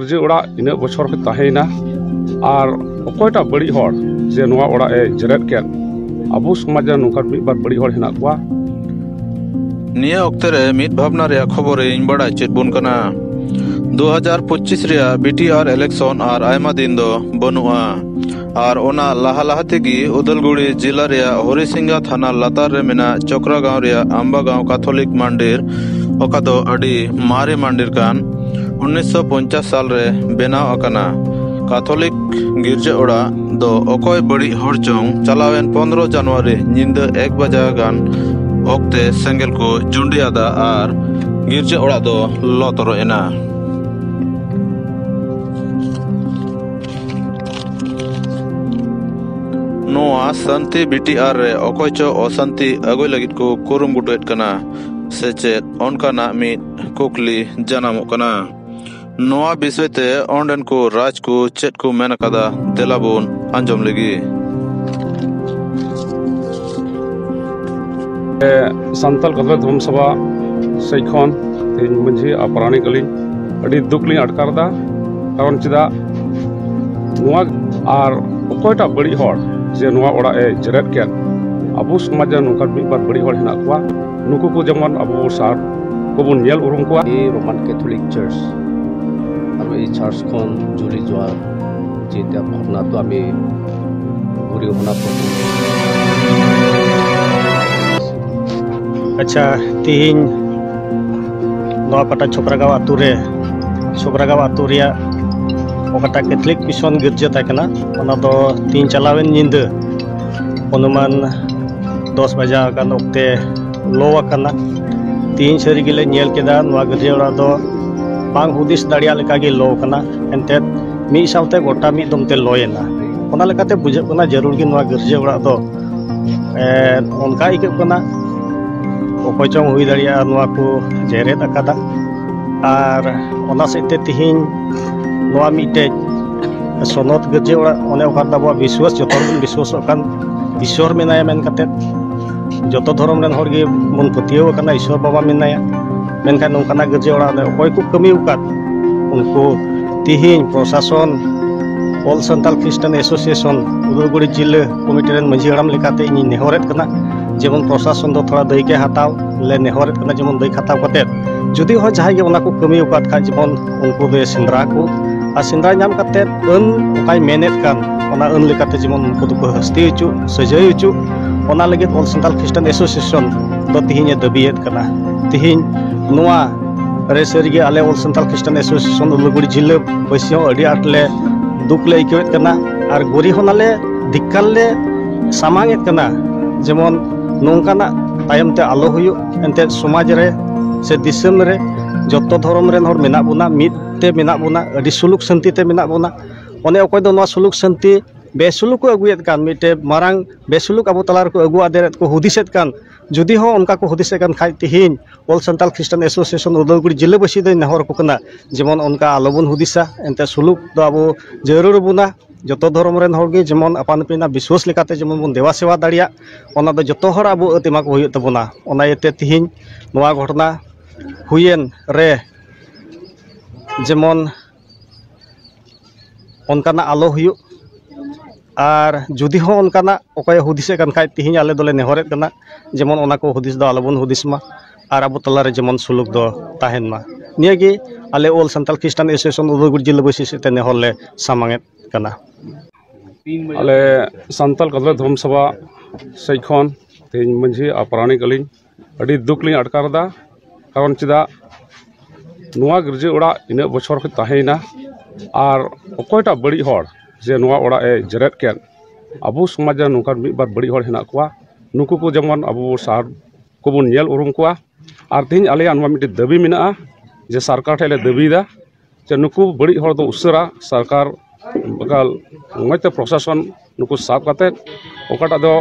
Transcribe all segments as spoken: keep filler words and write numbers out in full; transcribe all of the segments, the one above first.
ᱜᱤᱨᱡᱟᱹ ᱚᱲᱟᱜ ᱤᱱᱟᱹᱜ ᱵᱚᱪᱷᱚᱨ ᱠᱚ ᱛᱟᱦᱮᱸᱭᱮᱱᱟ, ᱟᱨ ᱚᱠᱚᱭᱴᱟᱜ ᱵᱟᱹᱲᱤᱡ ᱦᱚᱲ ᱡᱮ ᱱᱚᱣᱟ ᱚᱲᱟᱜ ᱮ ᱡᱮᱨᱮᱫ ᱠᱮᱫ, ᱟᱵᱚ ᱥᱚᱢᱟᱡᱽ ᱨᱮ ᱱᱚᱝᱠᱟᱱ ᱢᱤᱫ ᱵᱟᱨ ᱵᱟᱹᱲᱤᱡ ᱦᱚᱲ ᱦᱮᱱᱟᱜ ᱠᱚᱣᱟ᱾ ᱱᱤᱭᱟᱹ ᱚᱠᱛᱮ ᱨᱮ ᱢᱤᱫ ᱵᱷᱟᱵᱽᱱᱟ ᱨᱮᱭᱟᱜ ᱠᱷᱚᱵᱚᱨᱤᱧ ᱵᱟᱲᱟᱭ ᱪᱮᱫ ᱵᱚᱱ ᱠᱟᱱᱟ᱾ ᱫᱩ ᱦᱟᱡᱟᱨ ᱯᱚᱸᱪᱤᱥ ᱨᱮᱭᱟᱜ ᱵᱤ ᱴᱤ ᱟᱨ election ᱟᱨ ᱟᱭᱢᱟ ᱫᱤᱱ ᱫᱚ ᱵᱟᱹᱱᱩᱜᱼᱟ, ᱟᱨ ᱚᱱᱟ ᱞᱟᱦᱟ ᱞᱟᱦᱟ ᱛᱮᱜᱮ ᱩᱫᱟᱞᱜᱩᱲᱤ ᱡᱤᱞᱟ ᱨᱮᱭᱟᱜ ᱦᱚᱨᱤᱥᱤᱝᱜᱟ ᱛᱷᱟᱱᱟ ᱞᱟᱛᱟᱨ ᱨᱮ ᱢᱮᱱᱟᱜ ᱪᱚᱠᱨᱟ ᱜᱟᱶ ᱨᱮᱭᱟᱜ ᱟᱢᱵᱟ ᱜᱟᱶ ᱠᱟᱛᱷᱚᱞᱤᱠ ᱢᱟᱱᱰᱤᱨ, ᱚᱠᱟ ᱫᱚ ᱟᱹᱰᱤ ᱢᱟᱨᱮ ᱢᱟᱱᱰᱤᱨ ᱠᱟᱱ, ᱩᱱᱤᱥᱥᱚ ᱯᱚᱧᱪᱟᱥ ᱥᱟᱞ ᱨᱮ ᱵᱮᱱᱟᱣ ᱟᱠᱟᱱᱟ᱾ ᱠᱟᱛᱷᱚᱞᱤᱠ ᱜᱤᱨᱡᱟᱹ ᱚᱲᱟᱜ ᱫᱚ ᱚᱠᱚᱭ ᱵᱟᱹᱲᱤᱡ ᱦᱚᱲ ᱪᱚᱝ ᱪᱟᱞᱟᱣᱮᱱ ᱯᱚᱱᱫᱽᱨᱚ ᱡᱟᱱᱩᱣᱟᱨᱤ ᱧᱤᱫᱟᱹ ᱮᱠ ᱵᱟᱡᱟ ᱜᱟᱱ ᱚᱠᱛᱮ ᱥᱮᱸᱜᱮᱞ ᱠᱚ ᱡᱩᱸᱰᱤ ᱟᱫᱟ ᱟᱨ ᱜᱤᱨᱡᱟᱹ ᱚᱲᱟᱜ ᱫᱚ ᱞᱚ ᱛᱚᱨᱚᱡ ᱮᱱᱟ᱾ ᱱᱚᱣᱟ ᱥᱟᱱᱛᱤ ᱵᱤ ᱴᱤ ᱟᱨ ᱨᱮ ᱚᱠᱚᱭ ᱪᱚ ᱚᱥᱟᱱᱛᱤ ᱟᱹᱜᱩᱭ ᱞᱟᱹᱜᱤᱫ ᱠᱚ ᱠᱩᱨᱩᱢᱩᱴᱩᱭᱮᱫ ᱠᱟᱱᱟ ᱥᱮ ᱪᱮᱫ, ᱚᱱᱠᱟᱱᱟᱜ ᱢᱤᱫ ᱠᱩᱠᱞᱤ ᱡᱟᱱᱟᱢᱚᱜ ᱠᱟᱱᱟ᱾ ᱱᱚᱣᱟ ᱵᱤᱥᱚᱭ ᱛᱮ ᱚᱸᱰᱮᱱ ᱠᱚ ᱨᱟᱡᱽ ᱠᱚ ᱪᱮᱫ ᱠᱚ ᱢᱮᱱ ᱟᱠᱟᱫᱟ, ᱫᱮᱞᱟ ᱵᱚᱱ ᱟᱸᱡᱚᱢ ᱞᱮᱜᱮ᱾ ᱥᱟᱱᱛᱟᱞ ᱠᱟᱛᱷᱟ ᱫᱷᱚᱨᱚᱢ ᱥᱚᱵᱷᱟ ᱥᱮᱡ ᱠᱷᱚᱱ ᱛᱮᱦᱮᱧ ᱢᱟᱹᱡᱷᱤ ᱟᱨ ᱯᱟᱨᱟᱱᱤᱠ ᱟᱹᱞᱤᱧ ᱟᱹᱰᱤ ᱫᱩᱠ ᱞᱤᱧ ᱟᱴᱠᱟᱨ ᱮᱫᱟ᱾ ᱠᱟᱨᱚᱱ ᱪᱮᱫᱟᱜ ᱱᱚᱣᱟ ᱟᱨ ᱚᱠᱚᱭᱴᱟᱜ ᱵᱟᱹᱲᱤᱡ ᱦᱚᱲ ᱡᱮ ᱱᱚᱣᱟ ᱚᱲᱟᱜ ᱮ ᱡᱮᱨᱮᱫ ᱠᱮᱫ? ᱟᱵᱚ ᱥᱚᱢᱟᱡᱽ ᱨᱮ ᱱᱚᱝᱠᱟᱱ ᱢᱤᱫ ᱵᱟᱨ ᱵᱟᱹᱲᱤᱡ ᱦᱚᱲ ᱦᱮᱱᱟᱜ ᱠᱚᱣᱟ, ᱱᱩᱠᱩ ᱠᱚ ᱡᱮᱢᱚᱱ ᱟᱵᱚ ᱥᱟᱨ ᱠᱚᱵᱚᱱ ᱧᱮᱞ ᱩᱨᱩᱢ ᱠᱚᱣᱟ᱾ ᱱᱤᱭᱟᱹ Roman Catholic Church ᱟᱨ ᱱᱚᱣᱟ church ᱠᱷᱚᱱ ᱡᱩᱞᱤ ᱡᱚᱦᱟᱨ ᱡᱮᱛᱮ ᱵᱷᱟᱵᱽᱱᱟ ᱫᱚ ᱟᱢᱤ ᱜᱩᱨᱤ ᱦᱚᱱᱟ ᱯᱨᱚᱛᱷᱚᱢ᱾ ᱟᱪᱪᱷᱟ, ᱛᱤᱦᱤᱧ ᱱᱚᱣᱟ ᱯᱟᱴᱟ ᱪᱷᱚᱠᱨᱟᱜᱟᱸᱣ ᱟᱛᱳ ᱨᱮ, ᱪᱷᱚᱠᱨᱟᱜᱟᱸᱣ ᱟᱛᱳ ᱨᱮᱭᱟᱜ ᱚᱠᱟᱴᱟᱜ Catholic Mission ᱜᱤᱨᱡᱟᱹ ᱛᱟᱦᱮᱸ ᱠᱟᱱᱟ, ᱚᱱᱟ ᱫᱚ ᱛᱤᱦᱤᱧ ᱪᱟᱞᱟᱣᱮᱱ ᱧᱤᱫᱟᱹ ᱚᱱᱩᱢᱟᱱ ᱫᱚᱥ ᱵᱟᱡᱟᱣ ᱟᱠᱟᱱ ᱚᱠᱛᱮ ᱞᱚ ᱟᱠᱟᱱᱟ᱾ ᱛᱤᱦᱤᱧ ᱥᱟᱹᱨᱤ ᱜᱮᱞᱮ ᱧᱮᱞ ᱠᱮᱫᱟ, ᱱᱚᱣᱟ ᱜᱤᱨᱡᱟᱹ ᱚᱲᱟᱜ ᱫᱚ ᱵᱟᱝ ᱦᱩᱫᱤᱥ ᱫᱟᱲᱮᱭᱟᱜ ᱞᱮᱠᱟ ᱜᱮ ᱞᱚ ᱠᱟᱱᱟ᱾ ᱮᱱᱛᱮᱫ ᱢᱤᱫ ᱥᱟᱶᱛᱮ ᱜᱚᱴᱟ ᱢᱤᱫ ᱫᱚᱢ ᱛᱮ ᱞᱚᱭᱮᱱᱟ᱾ ᱚᱱᱟ ᱞᱮᱠᱟᱛᱮ ᱵᱩᱡᱷᱟᱹᱜ ᱠᱟᱱᱟ ᱡᱟᱹᱨᱩᱲ ᱜᱮ ᱱᱚᱣᱟ ᱜᱤᱨᱡᱟᱹ ᱚᱲᱟᱜ ᱫᱚ, ᱮ, ᱚᱱᱠᱟ ᱟᱹᱭᱠᱟᱹᱜ ᱠᱟᱱᱟ ᱚᱠᱚᱭ ᱪᱚᱝ ᱦᱩᱭ ᱫᱟᱲᱮᱭᱟᱜᱼᱟ ᱱᱚᱣᱟ ᱠᱚ ᱡᱮᱨᱮᱫ ᱟᱠᱟᱫᱟ᱾ ᱟᱨ ᱚᱱᱟ ᱥᱮᱫ ᱛᱮ ᱛᱤᱦᱤᱧ ᱱᱚᱣᱟ ᱢᱤᱫᱴᱮᱡ ᱥᱚᱱᱚᱛ ᱜᱤᱨᱡᱟᱹ ᱚᱲᱟᱜ, ᱚᱱᱮ ᱚᱠᱟ ᱨᱮᱫᱚ ᱟᱵᱚᱣᱟᱜ ᱵᱤᱥᱣᱟᱥ, ᱡᱚᱛᱚ ᱦᱚᱲ ᱵᱚᱱ ᱵᱤᱥᱣᱟᱥᱚᱜ ᱠᱟᱱ, ᱤᱥᱣᱚᱨ ᱢᱮᱱᱟᱭᱟ ᱢᱮᱱ ᱠᱟᱛᱮᱫ ᱡᱚᱛᱚ ᱫᱷᱚᱨᱚᱢ ᱨᱮᱱ ᱦᱚᱲ ᱜᱮ ᱵᱚᱱ ᱯᱟᱹᱛᱭᱟᱹᱣ ᱟᱠᱟᱱᱟ ᱤᱥᱣᱚᱨ ᱵᱟᱵᱟ ᱢᱮᱱᱟᱭᱟ᱾ ᱢᱮᱱᱠᱷᱟᱱ ᱱᱚᱝᱠᱟᱱᱟᱜ ᱜᱤᱨᱡᱟᱹ ᱚᱲᱟᱜ ᱨᱮ ᱚᱠᱚᱭ ᱠᱚ ᱠᱟᱹᱢᱤ ᱟᱠᱟᱫ, ᱩᱱᱠᱩ ᱛᱤᱦᱤᱧ ᱯᱨᱚᱥᱟᱥᱚᱱ, ᱚᱞ ᱥᱟᱱᱛᱟᱲ ᱠᱷᱨᱤᱥᱴᱟᱱ ᱮᱥᱳᱥᱤᱭᱮᱥᱚᱱ ᱩᱫᱟᱞᱜᱩᱲᱤ ᱡᱤᱞᱟᱹ ᱠᱚᱢᱤᱴᱤ ᱨᱮᱱ ᱢᱟᱹᱡᱷᱤ ᱦᱟᱲᱟᱢ ᱞᱮᱠᱟᱛᱮ ᱤᱧᱤᱧ ᱱᱮᱦᱚᱨᱮᱫ ᱠᱟᱱᱟ, ᱡᱮᱢᱚᱱ ᱯᱨᱚᱥᱟᱥᱚᱱ ᱫᱚ ᱛᱷᱚᱲᱟ ᱫᱟᱹᱭ ᱜᱮ ᱦᱟᱛᱟᱣ ᱞᱮ ᱱᱮᱦᱚᱨᱮᱫ ᱠᱟᱱᱟ, ᱡᱮᱢᱚᱱ ᱫᱟᱹᱭ ᱦᱟᱛᱟᱣ ᱠᱟᱛᱮ ᱡᱩᱫᱤ ᱦᱚᱸ ᱡᱟᱦᱟᱸᱭ ᱜᱮ ᱚᱱᱟ ᱠᱚ ᱠᱟᱹᱢᱤ ᱟᱠᱟᱫ ᱠᱷᱟᱡ, ᱡᱮᱢᱚᱱ ᱩᱱᱠᱩ ᱫᱚ ᱥᱮᱸᱫᱽᱨᱟ ᱠᱚ, ᱟᱨ ᱥᱮᱸᱫᱽᱨᱟ ᱧᱟᱢ ᱠᱟᱛᱮ ᱟᱹᱱ ᱚᱠᱟᱭ ᱢᱮᱱᱮᱫ ᱠᱟᱱ, ᱚᱱᱟ ᱟᱹᱱ ᱞᱮᱠᱟᱛᱮ ᱡᱮᱢᱚᱱ ᱩᱱᱠᱩ ᱫᱚᱠᱚ ᱦᱟᱹᱥᱛᱤ ᱦᱚᱪᱚ, ᱥᱟᱹᱡᱟᱹᱭ ᱦᱚᱪᱚ, ᱚᱱᱟ ᱞᱟᱹᱜᱤᱫ ᱚᱞ ᱥᱟᱱᱛᱟᱲ ᱠᱷᱨᱤᱥᱴᱟᱱ ᱮᱥᱳᱥᱤᱭᱮᱥᱚᱱ ᱫᱚ ᱛᱤᱦᱤᱧ ᱮ ᱫᱟᱹᱵᱤᱭᱮᱫ ᱠᱟᱱᱟ᱾ ᱛᱤᱦᱤᱧ ᱱᱚᱣᱟ ᱨᱮ ᱥᱟᱹᱨᱤᱜᱮ ᱟᱞᱮ ᱚᱞ ᱥᱟᱱᱛᱟᱲ ᱠᱷᱨᱤᱥᱴᱟᱱ ᱮᱥᱳᱥᱤᱭᱮᱥᱚᱱ ᱩᱫᱟᱞᱜᱩᱲᱤ ᱡᱤᱞᱟᱹ ᱵᱟᱹᱥᱤ ᱦᱚᱸ ᱟᱹᱰᱤ ᱟᱸᱴ ᱞᱮ ᱫᱩᱠ ᱞᱮ ᱟᱹᱭᱠᱟᱹᱣᱮᱫ ᱠᱟᱱᱟ ᱟᱨ ᱜᱚᱨᱤ ᱦᱚᱸ ᱱᱟᱞᱮ ᱫᱷᱤᱠᱠᱟᱨ ᱞᱮ ᱥᱟᱢᱟᱝᱮᱫ ᱠᱟᱱᱟ, ᱡᱮᱢᱚᱱ ᱱᱚᱝᱠᱟᱱᱟᱜ ᱛᱟᱭᱚᱢ ᱛᱮ ᱟᱞᱚ ᱦᱩᱭᱩᱜ᱾ ᱮᱱᱛᱮᱫ ᱥᱚᱢᱟᱡᱽ ᱨᱮ ᱥᱮ ᱫᱤᱥᱚᱢ ᱨᱮ ᱡᱚᱛᱚ ᱫᱷᱚᱨᱚᱢ ᱨᱮᱱ ᱦᱚᱲ ᱢᱮᱱᱟᱜ ᱵᱚᱱᱟ, ᱢᱤᱫ ᱛᱮ ᱢᱮᱱᱟᱜ ᱵᱚᱱᱟ, ᱟᱹᱰᱤ ᱥᱩᱞᱩᱠ ᱥᱟᱹᱱᱛᱤ ᱛᱮ ᱢᱮᱱᱟᱜ ᱵᱚᱱᱟ᱾ ᱚᱱᱮ ᱚᱠᱚᱭ ᱫᱚ ᱱᱚᱣᱟ ᱥᱩᱞᱩᱠ ᱥᱟᱹᱱᱛᱤ ᱵᱮᱥᱩᱞᱩᱠ ᱠᱚ ᱟᱹᱜᱩᱭᱮᱫ ᱠᱟᱱ, ᱢᱤᱫᱴᱮᱡ ᱢᱟᱨᱟᱝ ᱵᱮᱥᱩᱞᱩᱠ ᱟᱵᱚ ᱛᱟᱞᱟ ᱨᱮᱠᱚ ᱟᱹᱜᱩ ᱟᱫᱮᱨᱮᱫ ᱠᱚ, ᱦᱩᱫᱤᱥᱮᱫ ᱠᱟᱱ, ᱡᱩᱫᱤ ᱦᱚᱸ ᱚᱱᱠᱟ ᱠᱚ ᱦᱩᱫᱤᱥᱮᱫ ᱠᱟᱱ ᱠᱷᱟᱡ, ᱛᱤᱦᱤᱧ ᱚᱞ ᱥᱟᱱᱛᱟᱲ ᱠᱷᱨᱤᱥᱴᱟᱱ ᱮᱥᱳᱥᱤᱭᱮᱥᱚᱱ ᱩᱫᱟᱞᱜᱩᱲᱤ ᱡᱤᱞᱟᱹᱵᱟᱹᱥᱤ ᱫᱚᱧ ᱱᱮᱦᱚᱨ ᱟᱠᱚ ᱠᱟᱱᱟ, ᱡᱮᱢᱚᱱ ᱚᱱᱠᱟ ᱟᱞᱚᱵᱚᱱ ᱦᱩᱫᱤᱥᱟ᱾ ᱮᱱᱛᱮ ᱥᱩᱞᱩᱠ ᱫᱚ ᱟᱵᱚ ᱡᱟᱹᱨᱩᱲ ᱟᱵᱚᱱᱟ᱾ ᱡᱚᱛᱚ ᱫᱷᱚᱨᱚᱢ ᱨᱮᱱ ᱦᱚᱲ ᱜᱮ ᱡᱮᱢᱚᱱ ᱟᱯᱟᱱ ᱟᱹᱯᱤᱱᱟᱜ ᱵᱤᱥᱣᱟᱥ ᱞᱮᱠᱟᱛᱮ ᱡᱮᱢᱚᱱ ᱵᱚᱱ ᱫᱮᱵᱟ ᱥᱮᱵᱟ ᱫᱟᱲᱮᱭᱟᱜ, ᱚᱱᱟ ᱫᱚ ᱡᱚᱛᱚ ᱦᱚᱲ ᱟᱵᱚ ᱟᱹᱛ ᱮᱢᱟ ᱠᱚ ᱦᱩᱭᱩᱜ ᱛᱟᱵᱚᱱᱟ᱾ ᱚᱱᱟ ᱤᱭᱟᱹᱛᱮ ᱛᱤᱦᱤᱧ ᱱᱚᱣᱟ ᱜᱷᱚᱴᱚᱱᱟ ᱦᱩᱭᱮᱱ ᱨᱮ ᱡᱮᱢᱚᱱ ᱚᱱᱠᱟᱱᱟᱜ ᱟᱞᱚ ᱦᱩᱭᱩᱜ, ᱟᱨ ᱡᱩᱫᱤ ᱦᱚᱸ ᱚᱱᱠᱟᱱᱟᱜ ᱚᱠᱚᱭᱮ ᱦᱩᱫᱤᱥᱮᱫ ᱠᱟᱱ ᱠᱷᱟᱡ, ᱛᱤᱦᱤᱧ ᱟᱞᱮ ᱫᱚᱞᱮ ᱱᱮᱦᱚᱨᱮᱫ ᱠᱟᱱᱟ, ᱡᱮᱢᱚᱱ ᱚᱱᱟ ᱠᱚ ᱦᱩᱫᱤᱥ ᱫᱚ ᱟᱞᱚᱵᱚᱱ ᱦᱩᱫᱤᱥ ᱢᱟ ᱟᱨ ᱟᱵᱚ ᱛᱟᱞᱟᱨᱮ ᱡᱮᱢᱚᱱ ᱥᱩᱞᱩᱠ ᱫᱚ ᱛᱟᱦᱮᱱ ᱢᱟ᱾ ᱱᱤᱭᱟᱹᱜᱮ ᱟᱞᱮ ᱚᱞ ᱥᱟᱱᱛᱟᱲ ᱠᱷᱨᱤᱥᱴᱟᱱ ᱮᱥᱳᱥᱤᱭᱮᱥᱚᱱ ᱩᱫᱟᱞᱜᱩᱲᱤ ᱡᱤᱞᱟᱹ ᱵᱟᱹᱭᱥᱤ ᱥᱮᱫ ᱛᱮ ᱱᱮᱦᱚᱨ ᱞᱮ ᱥᱟᱢᱟᱝᱮᱫ ᱠᱟᱱᱟ᱾ ᱟᱞᱮ ᱥᱟᱱᱛᱟᱲ ᱠᱟᱫᱞᱟ ᱫᱷᱚᱨᱚᱢ ᱥᱚᱵᱷᱟ ᱥᱮᱡ ᱠᱷᱚᱱ ᱛᱮᱦᱮᱧ ᱢᱟᱹᱡᱷᱤ ᱟᱨ ᱯᱟᱨᱟᱱᱤᱠ ᱟᱹᱞᱤᱧ ᱟᱹᱰᱤ ᱫᱩᱠ ᱞᱤᱧ ᱟᱴᱠᱟᱨ ᱮᱫᱟ᱾ ᱠᱟᱨᱚᱱ ᱪᱮᱫᱟᱜ ᱱᱚᱣᱟ ᱜᱤᱨᱡᱟᱹ ᱚᱲᱟᱜ ᱤᱱᱟᱹᱜ ᱵᱚᱪᱷᱚᱨ ᱠᱷᱚᱱ ᱛᱟᱦᱮᱸᱭᱮᱱᱟ, ᱟᱨ ᱚᱠᱚᱭᱴᱟᱜ ᱵᱟᱹᱲᱤᱡ ᱦᱚᱲ ᱡᱮ ᱱᱚᱣᱟ ᱚᱲᱟᱜ ᱮ ᱡᱮᱨᱮᱫ ᱠᱮᱫ, ᱟᱵᱚ ᱥᱚᱢᱟᱡᱽ ᱨᱮ ᱱᱚᱝᱠᱟᱱ ᱢᱤᱫ ᱵᱟᱨ ᱵᱟᱹᱲᱤᱡ ᱦᱚᱲ ᱦᱮᱱᱟᱜ ᱠᱚᱣᱟ, ᱱᱩᱠᱩ ᱠᱚ ᱡᱮᱢᱚᱱ ᱟᱵᱚ ᱥᱟᱨ ᱠᱚᱵᱚᱱ ᱧᱮᱞ ᱩᱨᱩᱢ ᱠᱚᱣᱟ᱾ ᱟᱨ ᱛᱮᱦᱮᱧ ᱟᱞᱮᱭᱟᱜ ᱱᱚᱣᱟ ᱢᱤᱫᱴᱮᱱ ᱫᱟᱹᱵᱤ ᱢᱮᱱᱟᱜᱼᱟ ᱡᱮ ᱥᱚᱨᱠᱟᱨ ᱴᱷᱮᱱ ᱞᱮ ᱫᱟᱹᱵᱤᱭᱮᱫᱟ ᱡᱮ ᱱᱩᱠᱩ ᱵᱟᱹᱲᱤᱡ ᱦᱚᱲ ᱫᱚ ᱩᱥᱟᱹᱨᱟ ᱥᱚᱨᱠᱟᱨ ᱵᱟᱠᱷᱟᱱ ᱢᱚᱡᱽ ᱛᱮ ᱯᱨᱚᱥᱟᱥᱚᱱ ᱱᱩᱠᱩ ᱥᱟᱵ ᱠᱟᱛᱮ ᱚᱠᱟᱴᱟᱜ ᱫᱚ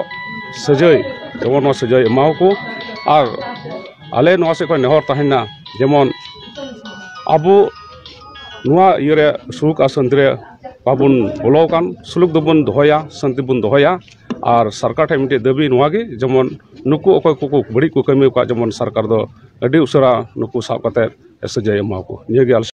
ᱥᱟᱹᱡᱟᱹᱭ, ᱡᱮᱢᱚᱱ ᱱᱚᱣᱟ ᱥᱟᱹᱡᱟᱹᱭ ᱮᱢᱟᱣᱟᱠᱚ᱾ ᱟᱨ ᱟᱞᱮ ᱱᱚᱣᱟ ᱥᱮᱫ ᱠᱷᱚᱱ ᱱᱮᱦᱚᱨ ᱛᱟᱦᱮᱱᱟ, ᱡᱮᱢᱚᱱ ᱟᱵᱚ ᱱᱚᱣᱟ ᱤᱭᱟᱹᱨᱮ ᱥᱩᱞᱩᱠ ᱟᱨ ᱥᱟᱹᱱᱛᱤ ᱨᱮ ᱵᱟᱵᱚᱱ ᱵᱚᱞᱚ ᱟᱠᱟᱱ, ᱥᱩᱞᱩᱠ ᱫᱚᱵᱚᱱ ᱫᱚᱦᱚᱭᱟ, ᱥᱟᱹᱱᱛᱤ ᱵᱚᱱ ᱫᱚᱦᱚᱭᱟ᱾ ᱟᱨ ᱥᱚᱨᱠᱟᱨ ᱴᱷᱮᱱ ᱢᱤᱫᱴᱮᱡ ᱫᱟᱹᱵᱤ ᱱᱚᱣᱟ ᱜᱮ, ᱡᱮᱢᱚᱱ ᱱᱩᱠᱩ ᱚᱠᱚᱭ ᱠᱚᱠᱚ ᱵᱟᱹᱲᱤᱡ ᱠᱚ ᱠᱟᱹᱢᱤ ᱟᱠᱟᱫ, ᱡᱮᱢᱚᱱ ᱥᱚᱨᱠᱟᱨ ᱫᱚ ᱟᱹᱰᱤ ᱩᱥᱟᱹᱨᱟ ᱱᱩᱠᱩ ᱥᱟᱵ ᱠᱟᱛᱮ ᱥᱟᱹᱡᱟᱹᱭ ᱮᱢᱟ ᱠᱚ᱾ ᱱᱤᱭᱟᱹ ᱜᱮ ᱟᱞᱮ